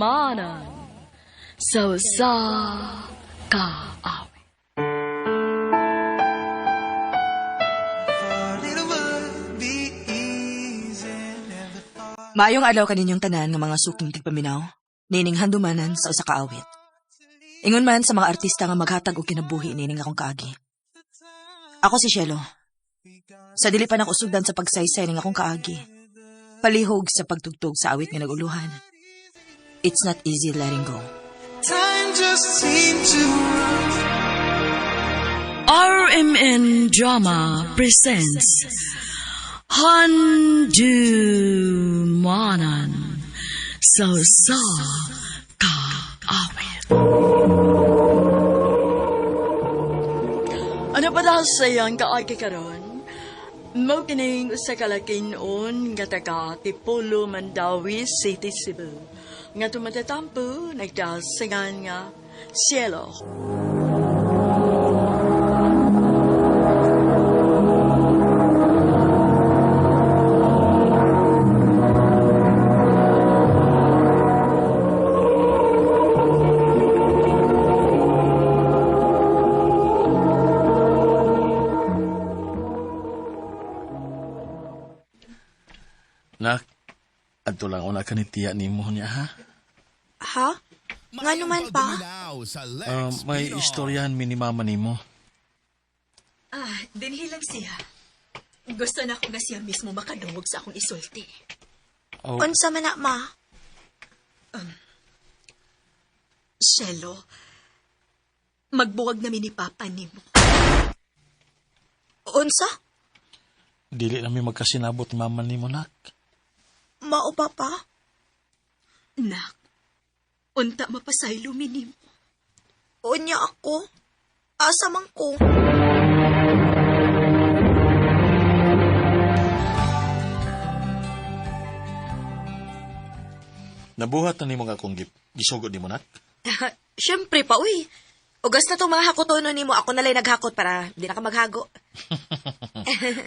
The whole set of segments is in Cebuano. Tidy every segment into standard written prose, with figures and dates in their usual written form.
Handumanan sa usa ka awit. Maayong adlaw kaninyong tanan nga mga suking tigpaminaw, nining handumanan sa usa ka awit. Ingon man sa mga artista nga maghatag og kinabuhi nining akong kaagi. Ako si Shelo. Sa dili pa nako sugdan sa pagsaysay ning akong kaagi. Palihog sa pagtugtog sa awit nga naguluhan. It's not easy letting go. Time just seemed to RMN Drama presents Handumanan sa usa ka awit. Ano pa daw sa iyang kaagi karon? Mao kining usa ka lakinon nga taga Tipolo, Mandawi City, Cebu. Nga tumatatampo nagdasingan nga Cielo. Nak, adto lang una ka ni tiya nimo niya ha. Ha? Nga naman pa? May istoryahan mi ni mama nimo. Ah, dinhi lang siya. Gusto na ko nga siya mismo makadungog sa akong isulti. Oh, Unsa man na, ma? Shelo, magbuwag na mi ni Papa nimo. Unsa? Dili na mi magkasinabot ni mama nimo, nak. Mao pa pa? Nak, unta mapasaylo mi nimo. Unya ako? Asa man ko? Nabuhat na nimo nga akong gisugod nimo, nak. Siyempre pa, uy. Ugas na itong mga hakotono nimo. Ako nalay naghakot para di na ka maghago.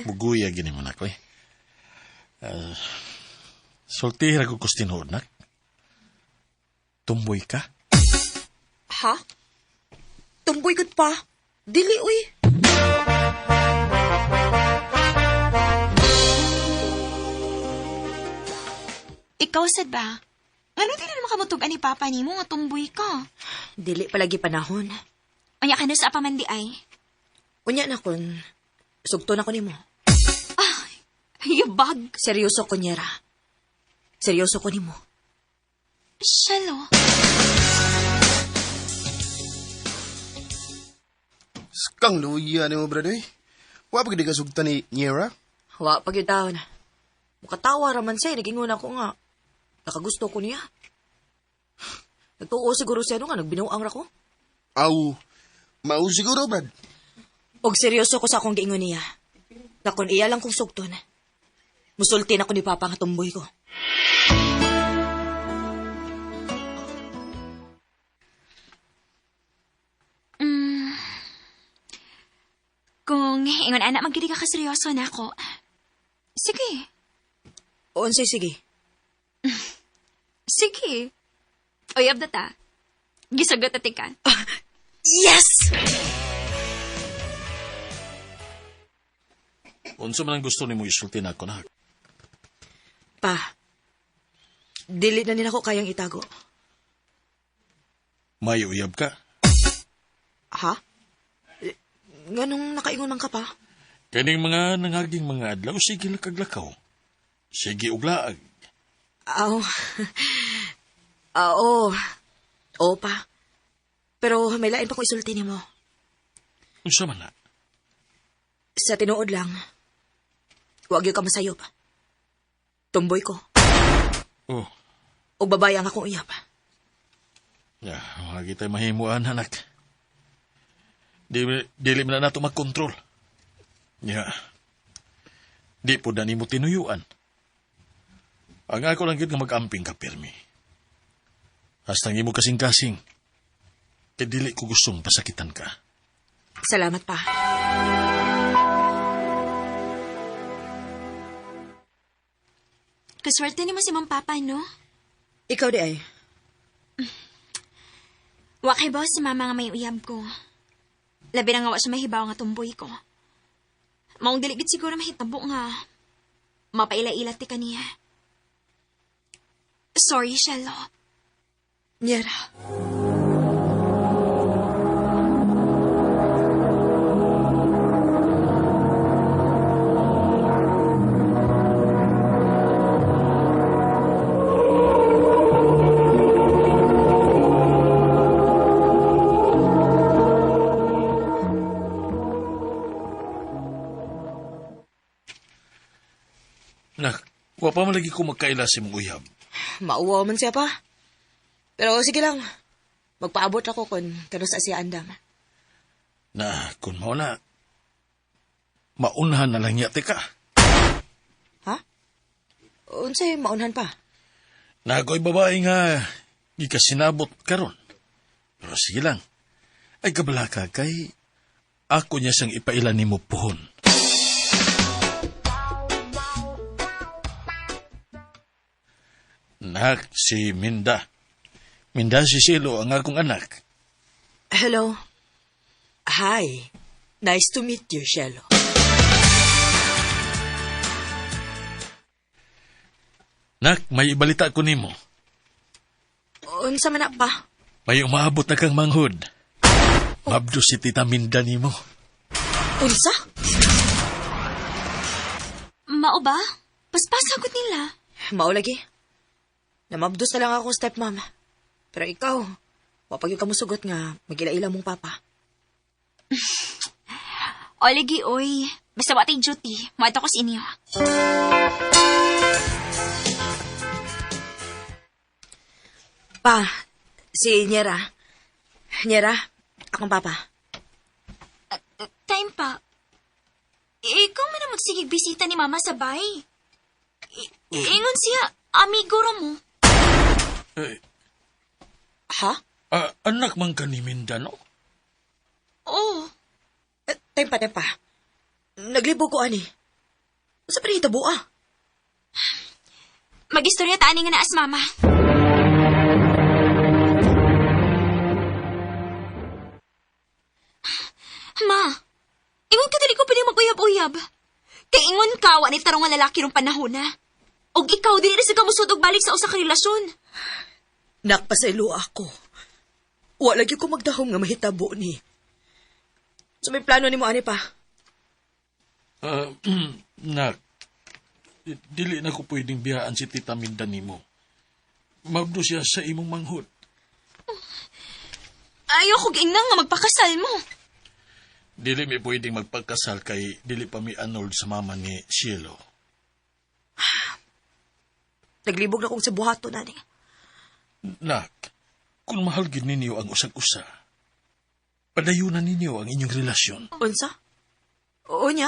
Buguya gini mo, nak, oy. Sulti ra ko kustinuod, nak. Tumboy ka? Ha? Tumboy gud pa? Dili, uy. Ikaw sad ba? Ngano di na makamutug ani papa nimo nga tumboy ka? Dili palagi panahon. Unya ka na sa pamandi ay. Unya na kun, sugto na ko nimo. Yabag. Seryoso ko, Nyera. Seryoso ko nimo. Shelo. Skang luya ni mo, brad, eh. Wa pa gid ka sugtan ni Nyera? Wa pa gyud taon. Mukatawa ra man siya, nagingon ako nga. Nakagusto ko niya. Nagtuo siguro siya no nga, nagbinuang ra ko. Aw, mao siguro, brad. Og seryoso ko sa akong giingon niya. Na kung iya lang kong sugton, musulti na ko ni Papa nga tumboy ko. Kung ingon anak magdili ka kaseryoso na ako. Sige. Unsay sige. Sige. Uy, abdata. Gisugot na tika. Yes! Unsa man ang gusto nimo isulti nako, nak? Pa, dili na nila ko kayang itago. May uyab ka. Ha? Nganong nakaingon man ka pa? Kaning mga nangaging mga adlaw, sige lakaglakaw. Sige uglaag. Aw. Oo. Oo pa. Pero may lain pa ko isulti nimo. Unsa man na? Sa tinuod lang, wag gyud ka masayop. Tumboy ko. Oh, Og babae ang akong uyab. ya, wag kita'y mahimuan, anak. Dili man na nato magkontrol. Ya. Di po na nimo tinuyuan. Ang ako lang gid nga mag-amping ka, pirmi. Hasta ang imo kasing-kasing. Kay dili ko gustong pasakitan ka. Salamat pa. Kaswerte nimo si Ma'am Papa, no? Ikaw di ay. Wa kay boss si mama nga may uyab ko. Labi na nga wa siya mahibaw nga tumboy ko. Maong dili gid siguro mahitabo nga mapaila-ila ti kaniya. Sorry, Shelo. Nyera. Nak, wa pa man lagi ko magkaila sa imong uyab. Mauwaw man siya pa. Pero sige lang. Magpaabot ako kung kano sa siya andam. Na, kung mao na, maunhan na lang niya, tika. Ha? Unsay maunhan pa? Nagoy babae nga, gikasinabot karon. Pero sige lang, ay kabalaka kay ako niya siyang ipailan nimo puhon. Nak, si Minda. Minda si Silo ang akong anak. Hello. Hi. Nice to meet you, Shelo. Nak, may ibalita ko nimo. Unsa man na pa? May umaabot na kang manghod. Mabdo si Tita Minda nimo. Unsa? Mao ba? Paspasagot nila. Mao lagi. Namabdos na lang ako, stepmom. Pero ikaw, wapag yung kamusugot nga, magila-ila mong papa. O lagi, oy. Basta wa tay duty. Moadto ko sa inyo. Pa, si Nyera. Nyera, akong papa. Time pa. Ikaw man ang magsigig bisita ni mama sa bay. Ingon siya, amigo ra mo. Eh, Ha? Anak man ka ni Minda, no? Oo. Eh, time pa, time pa. Naglibog ko, ani. Sa pinahitabo, ah. Mag-istorya ta ani nga naas, mama. Ma, ingon ka dili ko pwede mag-uyab-uyab. Kay ingon ka, wa ni tarong nga lalaki rong panahon na. Og ikaw, dili na sa kamusod og balik sa usa ka relasyon. Nakpasaylo ako. Wa lagi ko magdahom nga mahitabo ni. So may plano ni mo ani pa? Nak, dili na ko pwedeng biyaan si Tita Minda nimo. Mabdo siya sa imong manghod. Ayaw ko giingnan nga magpakasal mo. Dili mi pwedeng magpagkasal kay dili pa mi annulled sa mama ni Cielo. Naglibog na kong sa buhato nani. Nak, kung mahal gid ninyo ang usag-usa, padayunan ninyo ang inyong relasyon. Unsa? Oo niya.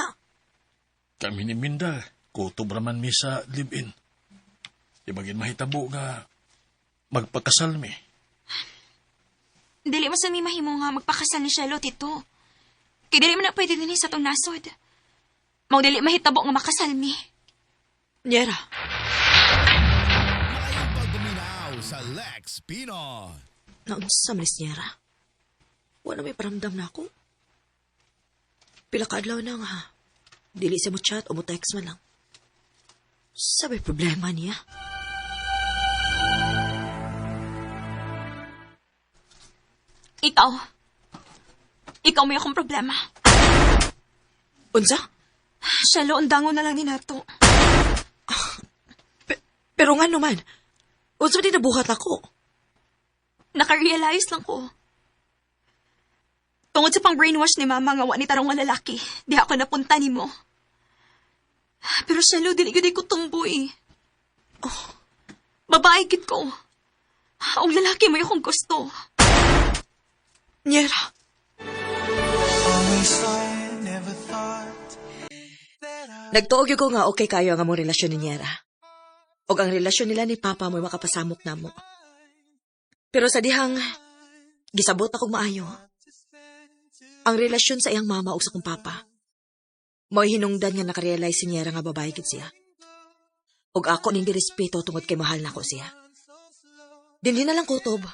Kami ni Minda, kutob raman mi sa live-in. Ibagin mahitabo nga magpakasal mi. Dili mo sa mi mahimo nga magpakasal ni Shelo, tito. Kay dili man na pwede dinhi sa tong nasod. Mao dili mahitabo nga makasal mi. Nyera. Maayong pagpaminaw sa Lex Pinoy. Naunsa man ni Nyera. Wala may paramdam na ako. Pila ka adlaw na nga. Dili siya mo chat o mo text man lang. Sabay problema niya. Ikaw. Ikaw may akong problema. Unsa? Shelo, undango na lang ni nato. Pero nga naman, unsa man din nabuhat ako? Naka-realize lang ko. Tungod sa pang-brainwash ni mama nga wa ni tarong nga lalaki, di ako napunta ni mo. Pero Shelo, dili gyud ko tumboy. Oh, babae gid ko. Ang lalaki mo akong gusto. Nyera. Always thought, never thought. Nagtuog gyud ko nga okay kayo ang among relasyon ni Nyera. Og ang relasyon nila ni Papa mo'y makapasamok namo. Pero sa dihang gisabot akong maayo. Ang relasyon sa iyang mama ug sa kong papa. Mo'y hinungdan nga nakarealize si Nyera nga babae gid siya. Og ako ning girespeto tungod kay mahal nako siya. Dinhi na lang kutob.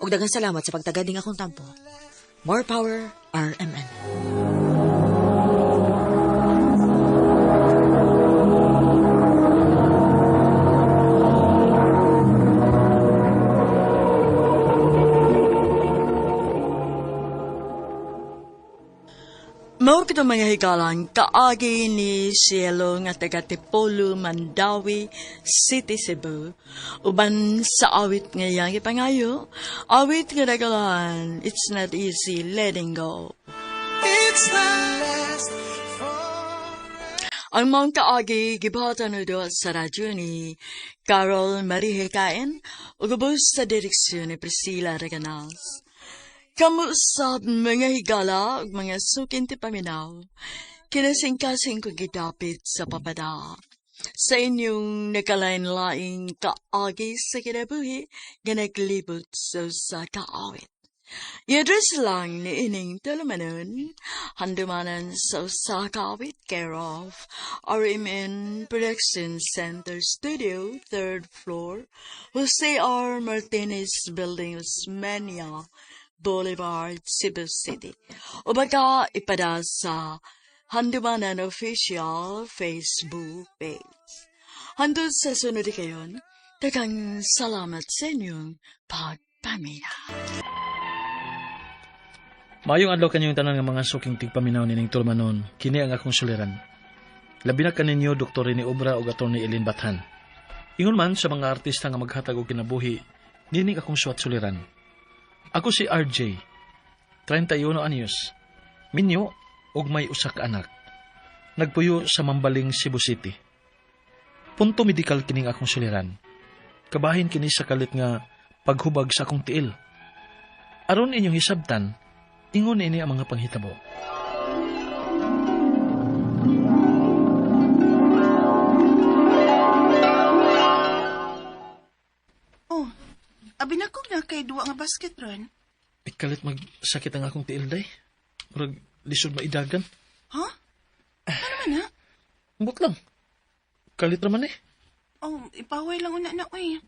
Ug daghang salamat sa pagtagad ning akong tampo. More power, RMN. Mao kito mga higalan, kaagi ni Cielo nga taga Tipolo, Mandawi City, Cebu. Uban sa awit nga iyang ipangayo, awit nga nagalahan, It's Not Easy Letting Go. It's not Ang mga kaagi gibahatan do sa radyo ni Carol Marie Hekaen ug ubos sa direksyon ni Priscilla Reganals. Kamu usab mga higala ug mga sukin ti paminaw. Kinasingkasing ko gidapit sa papada. Sa inyong nakalain-laing kaagi sa kinabuhi nga naglibot sa usa ka awit. I-address lang ni ining tulumanon, handumanan sa usa ka awit, care of RMN Production Center Studio, 3rd floor, Jose R. Martinez Building, Osmeña Boulevard, Cebu City. O baka ipada sa Handumanan Official Facebook page. Hantod sa sunod kayon, daghang salamat sa inyong pagpaminaw. Maayong adlaw kanyong tanan nga mga suking tigpaminaw nining tulumanon, kini ang akong suliran. Labi na kaninyo Dr. Rene Obra ug Atty. Eileen Bathan. Ingon man sa mga artista nga maghatag og kinabuhi, nining akong suwat suliran. Ako si RJ, 31 anyos, minyo ug may usa ka anak. Nagpuyo sa Mambaling, Cebu City. Punto medikal kining akong suliran. Kabahin kini sa kalit nga paghubag sa akong tiil. Aron inyong hisabtan, ingon ini ang mga panghitabo. Oh, abi na ko na kay duwa nga basket ron. Ikalit magsakit ang akong tiil, day. Murag lisod maidagan. Ha? Ano man ha? Ambot lang. Kalit naman eh. Oh, ipaway lang una na oy.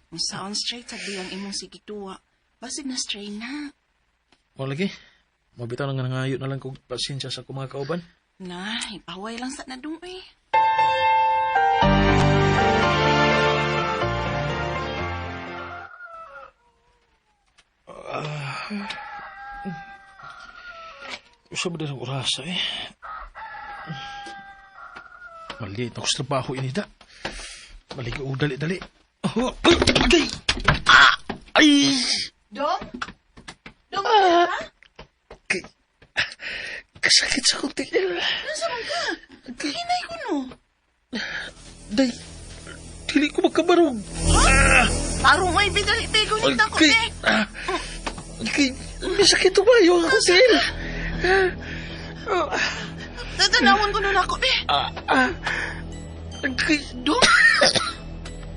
Ang sound straight sa ang imong sigituwa. Basig na strain na. O lagi, mabitaw na nga nangayo na lang kog pasensya sa akong mga kauban. Na, ipaway lang sa na dong oy. Usa ba ang orasa eh? Maliit ako sa trabaho inida. Maligo og dali-dali. Oh, ay! Ah! Ay! Dong? Dong, ah. Ha? Kay, kasakit sa akong tiil. Nasa man ka? Kahinay ko no. Day, dili ko makabarog. Tarong oy, bidali tigo ni ko Kay, eh. ah, kay, may sakit ito ba yung akong tiil? Tatanawon ko nun ako eh. Kay, Dong?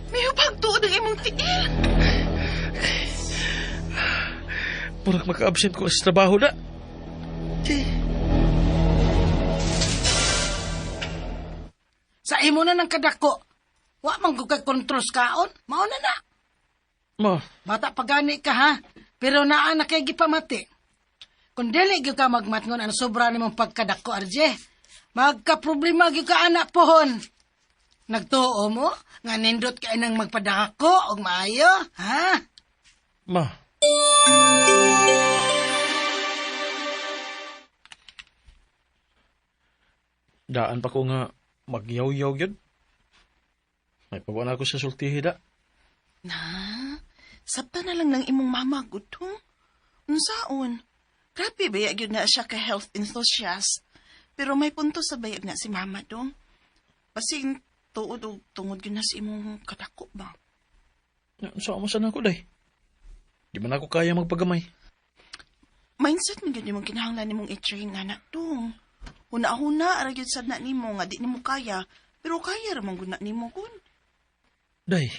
May hupag tuod ang imong tiil. Murag maka-absent ko sa trabaho na. Kay, Sa imo na ng kadako. Wa man gud kay kontrol sa kaon. Mao na na. Ma, Bata pa gani ka ha. Pero naa na kay gipamati. Kung dili gyud ka magmatngon ang sobra nimong pagkadako, RJ. Magka-problema gyud ka anak pohon. Nagtuo mo nga nindot kay nang magpadako og maayo, ha? Ma. Daan pa ko nga magyaw-yaw yun. May pagwa na ako sa sultihi da. Na, sabta na lang ng imong mama gud to. Unsaon? Grabe ba gyud na siya ka health enthusiast. Pero may punto sa bayag na si mama dong. Basig tuod og tungod gyud na sa imong kadako ba. Sa mo sana ako day. Di man ako kaya magpagamay. Mindset man gyud nimong kinahanglan nimong i-train nga na dong. Huna-huna ra gyud sad na nimo nga di nimo kaya, pero kaya ra man gud na nimo kun. Day.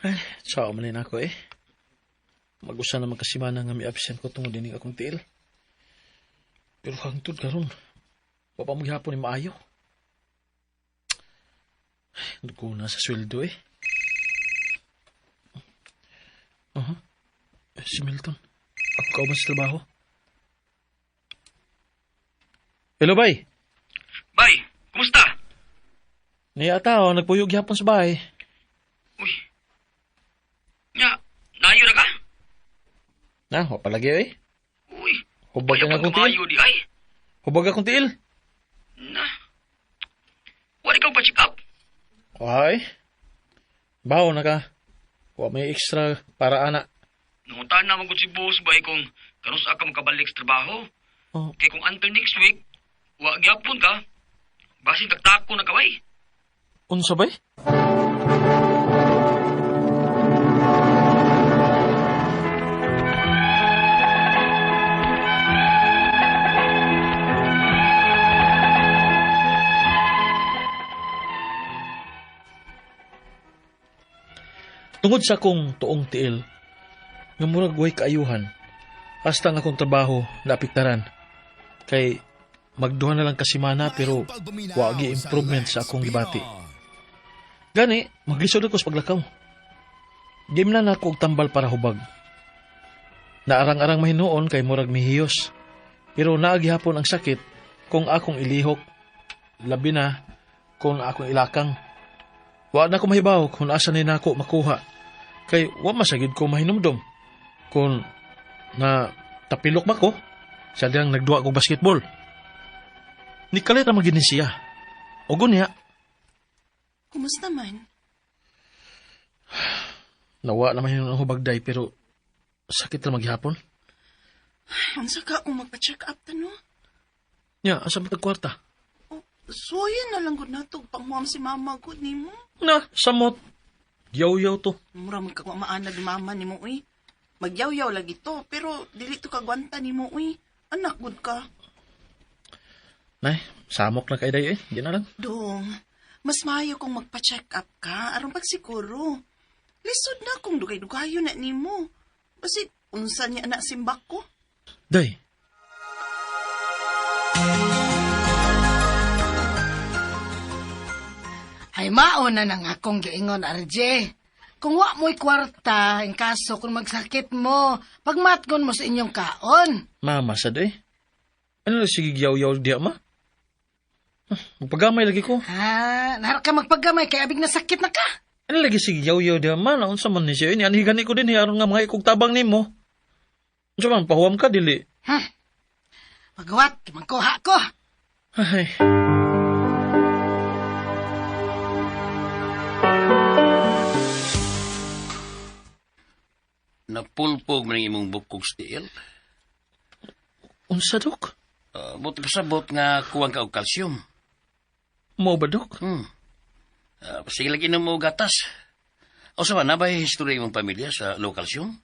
Ay, sao man din ako eh. Mag-usa naman kasi mana nga may absent ko tungod dining akong tiil. Pero hangtod karon, wa pa maghapon ni maayo. Nagkuna sa sweldo eh. Aha. Si Milton. Ako kauban sa trabaho. Hello, bay. Bay, kumusta? Niya tao, nagpuyog gyapon sa bahay. Uy. Nya, nayo na ka? Na, wa palagi eh. Uy. Hubag ang akong tiil. Kumayo di ay. Hubag akong tiil. Na. Wala ikaw pa-check up. Ay. Bawo na ka. Wa may extra para ana. Nanguntaan naman ko si boss bay kung kanusa ka makabalik sa trabaho. Oh. Kay kung until next week, wa gyapon ka. Basin taktako na ka bay. Unsa bay? Tungod sa akong tuong tiil, nga murag way kaayuhan, hasta ang akong trabaho naapektaran. Kay magduha na lang kasimana pero wagi improvement sa akong gibati. Gani, maglisod ako sa paglakaw. Game na nako og tambal para hubag. Naarang-arang mahinuon kay murag mihiyos. Pero naagihapon ang sakit kung akong ilihok, labi na kung akong ilakang. Wa na ko mahibaw kung asa ni nako makuha. Kay wa masagid ko mahinumdum. Kung na tapilok ba ko, sa diyang nagduwa kog basketball. Nikalit ra magini siya. O gunya, Kumusta man? nawa na mahinuon ang hubagday pero sakit ra maghapon. Ay, unsa ka kung magpa-check up ta no? Nya, asa man tag kwarta? Suwayan na lang gud nato panghuam si mama gud nimo. Na, samot. Yaw-yaw to. Mura man ka maanag mama nimo uy. Magyaw-yaw lagi to pero dili to kagwanta nimo uy. Anak gud ka. Nay, samok na kay day eh. Di na lang. Dong, mas maayo kung magpa-check up ka aron pagsiguro. Lisod na kung dugay-dugayo na nimo. Basi unsa niya na simbak ko? Day. Ay mauna na nga akong giingon, RJ. Kung wa mo'y kwarta, in kaso kung magsakit mo, pagmatgon mo sa inyong kaon. Mama sad eh. Ano na sige yaw-yaw diya ma? Magpagamay lagi ko. Ha, nahar ka magpagamay kay abig na sakit na ka. Ano lagi sige yaw-yaw diya ma? Naunsa man ni siya. Ini anhi gani ko din aron nga mga ikog tabang nimo. Unsa man pahuwam ka dili. Pagawat, mangkuha ko. Ay. Napulpog man ang imong bukog sa tiil. Unsa, Dok? Buti pasabot nga kuwang ka og kalsiyum. Mao ba, Dok? Sige lagi inom mo gatas. O sa man, nabay history imong pamilya sa low calcium?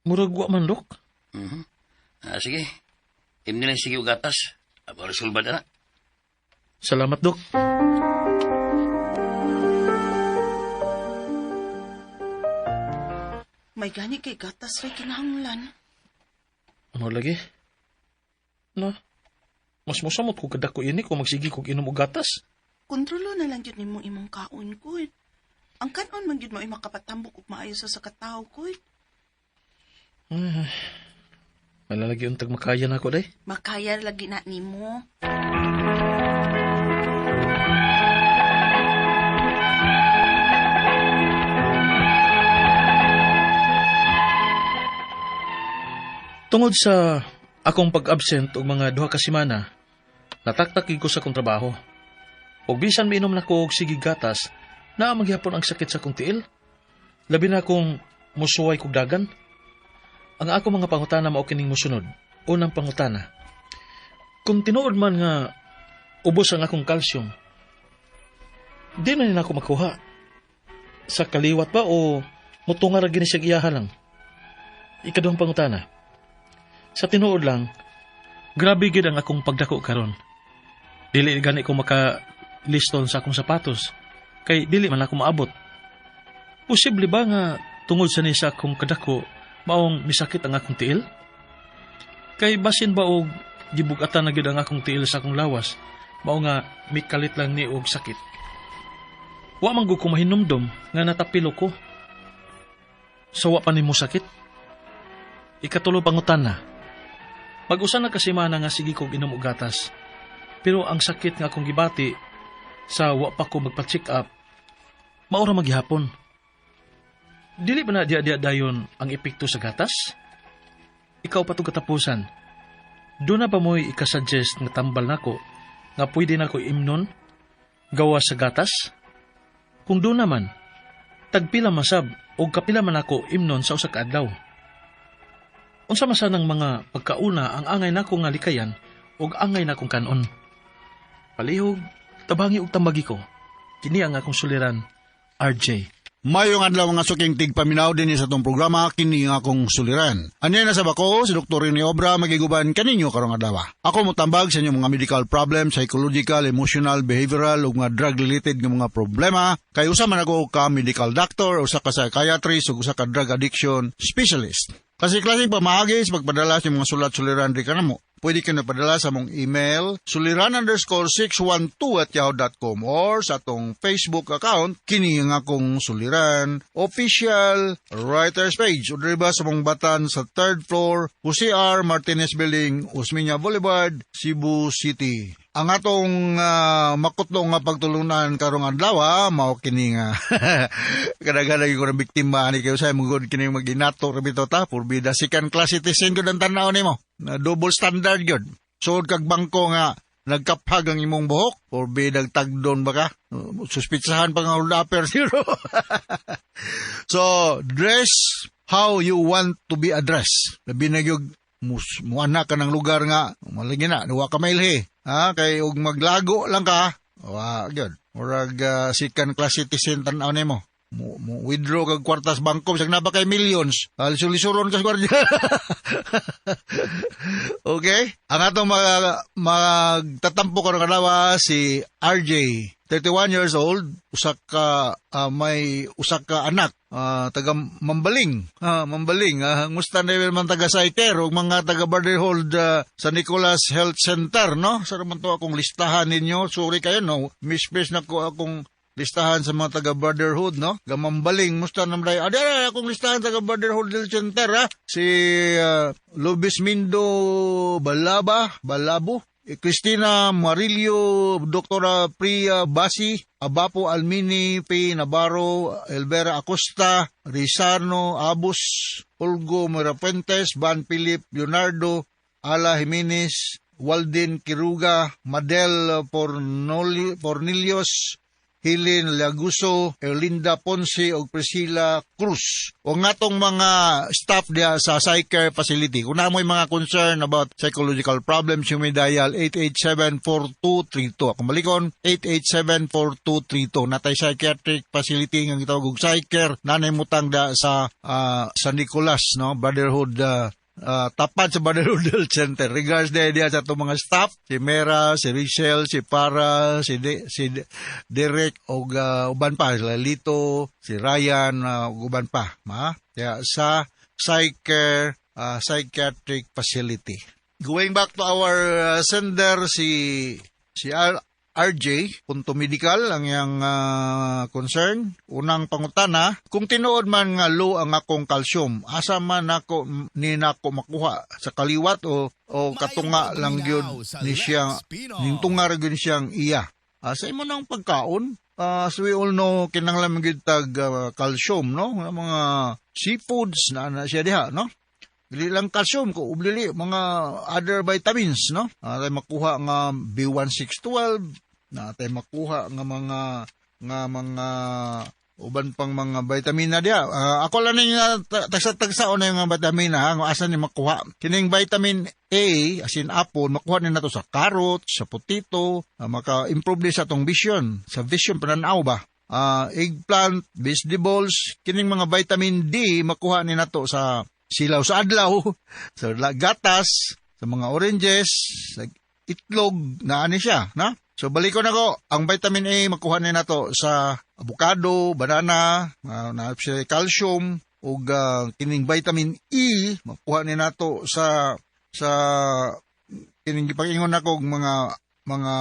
Murag wa man, Dok. Sige. Imni lang sige og gatas. Para sulbad na. Salamat, Dok. May gani kay gatas ray kinahanglan. Ano lagi? Na, mas mosamot ko kadako ini kung magsige kog inom og gatas. Kontrolo na lang gyud nimo imong kaon gud. Ang kanon man gyud mo ay makapatambok og maayo sa katawo gud. Ay, malalagi untag makaya na ako, day. Makaya lagi na nimo. Tungod sa akong pag-absent og mga 2 ka semana, nataktak ko sa akong trabaho. Og bisan miinom na ko og sige gatas, naa magyapon ang sakit sa akong tiil. Labi na kung musuway kog dagan. Ang ako mga pangutana mao kining mosunod. Unang pangutana, kung tinuod man nga ubos ang akong calcium, di na nila ako makuha. Sa kaliwat ba o mutunga ra gini siyang iyaha lang? Ikaduhang pangutana, sa tinuod lang, grabe gid ang akong pagdako karon. Dili gani ko maka-liston sa akong sapatos, kay dili man ako maabot. Posible ba nga tungod sa ni sa akong kadako, maong misakit ang akong tiil? Kay basin ba og gibugatan na gid ang akong tiil sa akong lawas, mao nga mikalit lang ni og sakit. Wa man gud ko mahinumdom nga natapilo ko. Sa wa pa nimo sakit. Ikatulo pangutana. Mag-usa na ka semana nga sige kog inom og gatas. Pero ang sakit nga akong gibati sa wa pa ko magpa-check up, mao ra maghapon. Dili ba na diya-diya dayon ang epekto sa gatas? Ikaw pa katapusan. Duna ba mo'y ikasuggest nga tambal nako nga pwede nako imnon gawa sa gatas? Kung duna man, tagpila masab o kapila man ako imnon sa usa ka adlaw. Unsa man sa nang mga pagkauna ang angay nako nga likayan ug angay nakong kanon? Palihog, tabangi og tambagi ko. Kini ang akong suliran, RJ. Mayong adlaw, mga suking tigpaminaw, din sa atong programa "Kini nga Akong Suliran". Anya na sa bako si Dr. Rene Obra magiguban kaninyo karong adlaw. Ako motambag sa inyong mga medical problems, psychological, emotional, behavioral ug mga drug related nga mga problema. Kay usa man ako ka medical doctor, usa ka psychiatrist ug usa ka drug addiction specialist. Kasi klaseng pamaagi sa pagpadala sa mga sulat suliran di kanamo. Pwede ka na padala sa mong email suliran_612@yahoo.com or sa atong Facebook account, "Kini nga Akong Suliran Official Writers Page", o diri ba sa mong batan sa third floor, Jose R. Martinez Building, Osmeña Boulevard, Cebu City. Ang atong makutlo nga pagtulunan karong adlaw mao kini nga kadaghan ko ng biktima ani kayo sa mugod kini maginato ra bitaw ta, purbida second class citizen gud ang tan-aw nimo na double standard gyud. Sud kag bangko nga nagkaphag ang imong buhok, purbida tagdon ba ka, suspitsahan pa nga hold upper zero. So dress how you want to be addressed, labi na gyud mus muana ka ng lugar nga malagi na wa ka mailhi ha, kay og maglago lang ka, wa gyud, murag second class citizen tan-aw nimo. Mo withdraw kag kwartas bangko bisag naa pa kay millions, lisulisuron ka sa gwardiya. Okay, ang atong magtatampo karong adlaw si RJ, 31 years old, usa ka may usa ka anak, taga Mambaling. Mambaling. Musta na man taga Saiter ug mga taga Brotherhood San Nicolas Health Center, no? Sa man to akong listahan ninyo. Sorry kayo, no? Misplace na ko akong listahan sa mga taga Brotherhood, no? Gamambaling, musta naman tayo? Adi, akong listahan taga Brotherhood Health Center, ha? Si Lubis Mindo Balaba, Balabo, Cristina Marillo, Doktora Priya Basi, Abapo Almini, P. Navarro, Elvera Acosta, Rizano Abus, Olgo Mirapuentes, Van Philip Leonardo, Ala Jimenez, Walden Kiruga, Madel Pornilios, Helen Laguso, Erlinda Ponce ug Priscilla Cruz. O nga tong mga staff diya sa Psychcare Facility. Kung naa mo'y mga concern about psychological problems, you may dial 887-4232. Kung balikon, 887-4232. Natay psychiatric facility nga gitawag og Psychcare, nanay mutang da sa San Nicolas, no? Brotherhood, tapat sa Brotherhood Health Center. Regards diya diya sa itong mga staff, si Mera, si Richelle, si Para, si Derek, o uban pa, si Lalito, si Ryan, ug uban pa. Ma? Kaya sa Psychcare, Psychiatric Facility. Going back to our sender, si RJ, punto medical ang iyang concern. Unang pangutana, kung tinuod man nga low ang akong calcium, asa man nako ni nako makuha, sa kaliwat o katunga lang gyud ni siya, ning tunga ra gyud siyang iya? Sa imo nang pagkaon, as we all know, kinahanglan man gyud tag calcium, no? Mga seafoods na na siya diha, no? Dili lang calcium ko dili mga other vitamins, no? Tay makuha nga B1612, na tay makuha nga mga uban pang mga vitamina diha. Ako lang ning tagsa-tagsa na yung mga vitamina ha, kung asa ni makuha. Kining vitamin A, as in apple, makuha ni nato sa carrot, sa potato, maka-improve din sa atong vision, sa vision pananaw ba. Eggplant, vegetables, kining mga vitamin D makuha ni nato sa silaw sa adlaw, sa gatas, sa mga oranges, sa itlog, na ani siya, na? So balikon ako, ang vitamin A makuha ni nato sa avocado, banana, na siya calcium, ug kining vitamin E makuha ni nato sa kining gipag-ingon nako og mga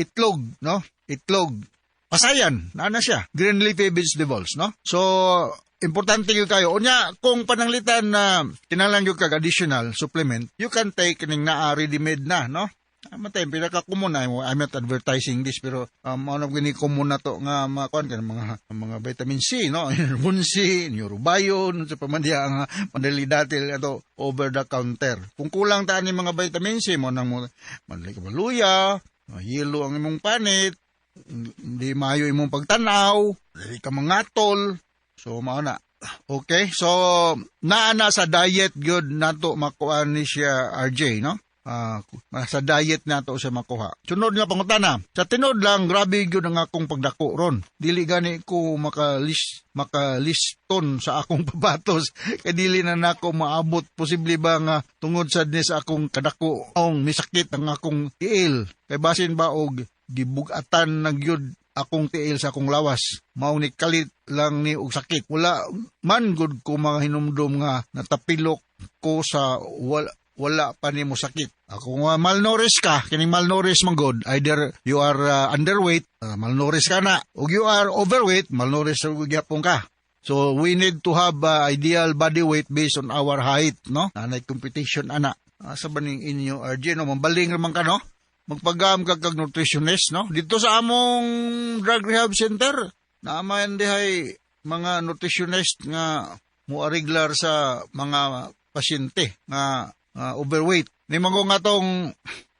itlog, no? Itlog. Pasayan, naa na siya. Green leafy vegetables, no? So, importante gyud kayo. Unya, kung pananglitan na kinahanglan gyud kag additional supplement, you can take kining naa ready-made na, no? Matay, pinaka common na, I'm not advertising this, pero ano gini common na to nga mga kuan kan mga vitamin C, no? Enervon C, Neurobion, sa pamandiya ang madali datil ato over the counter. Kung kulang ta ni mga vitamin C mo nang mo madali ka maluya, mahilo ang imong panit, hindi maayo imong pagtanaw, dili ka mangatol. So mao na. Okay, so naa na sa diet gyud nato makuha ni siya, RJ, no? Sa diet nato siya makuha. Sunod nga pangutana, sa tinuod lang grabe gyud ang akong pagdako ron. Dili gani ko makaliston sa akong pabatos kay dili na nako maabot. Posible ba nga tungod sad ni sa akong kadako ang misakit ang akong tiil? Kay basin ba og gibugatan na gyud akong tiil sa akong lawas. Mao ni kalit lang ni og sakit. Wala man gud ko mga hinumdum nga natapilok ko sa wala pa nimo sakit. Kung malnourished ka, kining malnourished man gud, either you are underweight, malnourished ka na, o you are overweight, malnourished ug gyapon ka. So we need to have ideal body weight based on our height, no? Nanay computation ana. Asa ba ning inyo, RJ, no? Mambaling raman ka, no? Magpagam ka kag nutritionist, no? Dito sa among drug rehab center, naaman dihay mga nutritionist nga moariglar sa mga pasyente nga overweight. Ni mga nga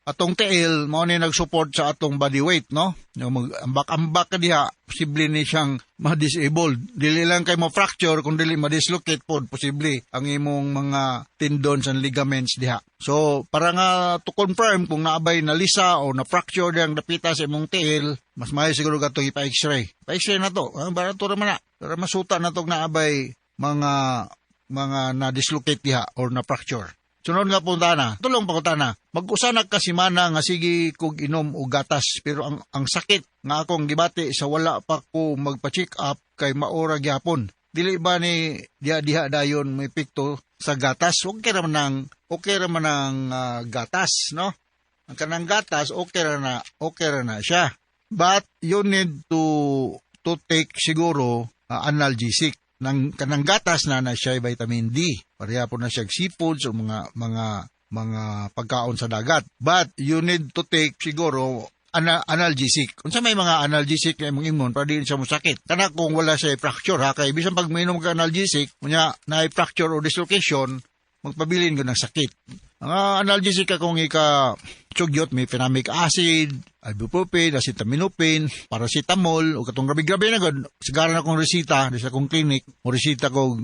atong tiil mao ni nag-support sa atong body weight, no? Yung mag-ambak-ambak ka diha, posible ni siyang ma-disabled. Dili lang kay mo-fracture, kung dili ma-dislocate pod, posible ang imong mga tendons and ligaments diha. So, para nga to confirm kung naabay na lisa o na-fracture diyang dapita sa imong tiil, mas maayo siguro katong ipa-x-ray. Pa-x-ray na to, barato ra man na. Para masuta na tong naabay mga na-dislocate diha or na-fracture. Sunod nga pangutana, tulong pangutana, mag-usa na ka semana nga sige kog inom og gatas, pero ang sakit nga akong gibati sa wala pa ko magpa-check up kay maora gyapon. Dili ba ni diha-diha dayon may epekto sa gatas? Okay ra man ang gatas, no? Ang kanang gatas okay ra na siya. But you need to take siguro analgesic. Nang kanang gatas na na siya vitamin D. Pareha po na siya seafoods o mga pagkaon sa dagat. But you need to take siguro analgesic. Unsa may mga analgesic na imong imon para di siya mosakit? Kana kung wala siya fracture ha, kay bisan pag minom ka analgesic, unya na fracture or dislocation, magpabilin ko ng sakit. Ang analgesic ka kung ika sugyot, may mefenamic acid, ibuprofen, acetaminophen, paracetamol, o katong grabe-grabe na gud. Sigara na akong resita, di sa akong clinic, mo resita ko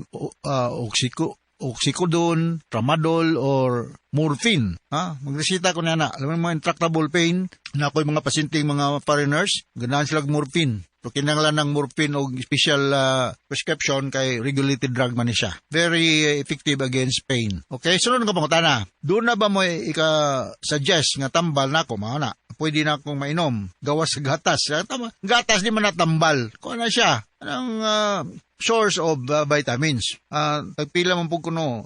oxycodone, tramadol, or morphine. Ha? Magresita ko na na. Alam mo, mga intractable pain, na ako'y mga pasyenteng mga foreigners, ganahan sila og morphine. So, kinahanglan ng morphine o special prescription kay regulated drug man ni siya. Very effective against pain. Okay, sunod nga pangutana. Doon na ba mo ika-suggest nga tambal na ako, mga na? Pwede na akong mainom. Gawas sa gatas. Tama. Gatas di man natambal. Kung ano siya? Anong source of vitamins? Tagpila man po kuno.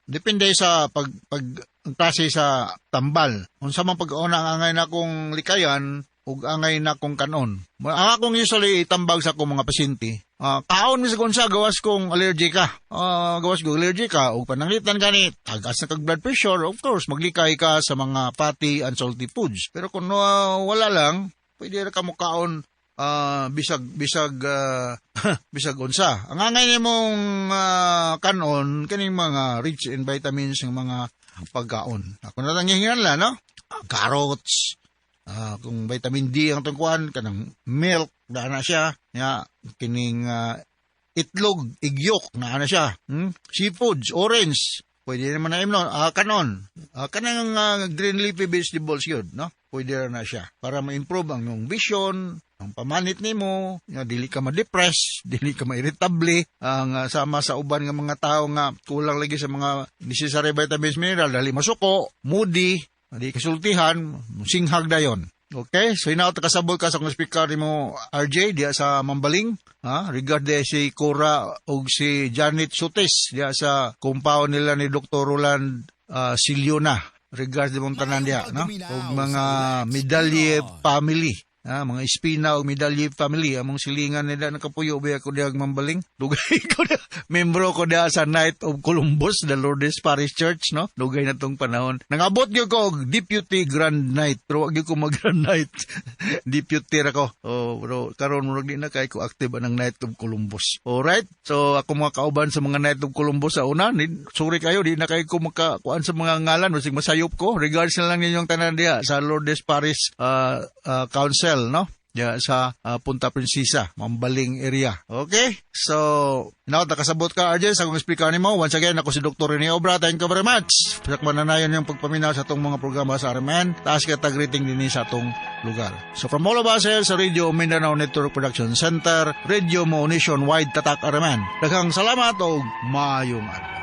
Depende sa pag ang klase sa tambal. Unsa man pag-una ang angay na akong likayan ug angay na akong kanon. Ang akong usually itambag sa akong mga pasyente, kaon mi sa unsa gawas kong allergy ka. Gawas kong allergy ka ug pananglitan gani tagas na kag blood pressure, of course maglikay ka sa mga fatty and salty foods. Pero kung wala lang, pwede ra ka mo kaon bisag unsa. Ang angay nimong kanon kining mga rich in vitamins ng mga pagkaon. Ako na lang gihingan lang, no? Carrots, kung vitamin D ang tungkuan, kanang milk, na na siya. Ya, kining itlog, egg yolk, na na siya. Seafoods, orange, pwede naman na imnon, kanon. Kanang green leafy vegetables yun, no? Pwede na siya. Para ma-improve ang iyong vision, ang pamanit nimo, nga dili ka ma-depress, dili ka ma-irritable, ang sama sa uban nga mga tao nga kulang lagi sa mga necessary vitamins, mineral, dali masuko, moody, di kasultihan, singhag dayon. Okay, so hinaot kasabot ka sa akong speaker nimo, RJ, diya sa Mambaling, ha? Regard si Cora ug si Janet Sutes diya sa compound nila ni Dr. Roland Siliona. Regards di mong tanan diya, no? Ug mga Medalye family. Ah, mga Espina o Medalye family, among silingan nila nakapuyo ba ako diag Mambaling. Dugay ko na, membro ko diha sa Knight of Columbus, the Lourdes Parish Church, no? Dugay na tong panahon. Nangabot gyud ko og Deputy Grand Knight, pero wag gyud ko mag Grand Knight. Deputy ra ko. Oh, pero karon murag di na kay ko active anang Knight of Columbus. Alright? So ako mga kauban sa mga Knight of Columbus sa una, ni, sorry kayo, di na kayo ko makakuan sa mga ngalan, basig masayop ko. Regards na lang ninyong tanan diha sa Lourdes Parish Council, no? Ya, sa Punta Princesa, Mambaling area. Okay? So, now, nakasabot ka, RJ, sa akong explicar nimo. Once again, ako si Dr. Rene Obra. Thank you very much. Sa mananayon yung pagpaminaw sa atong mga programa sa RMN. Taas ka tag-greeting din sa atong lugar. So, from all of us here sa Radio Mindanao Network Production Center, Radio Mo Nationwide Tatak RMN. Daghang salamat o maayong adlaw.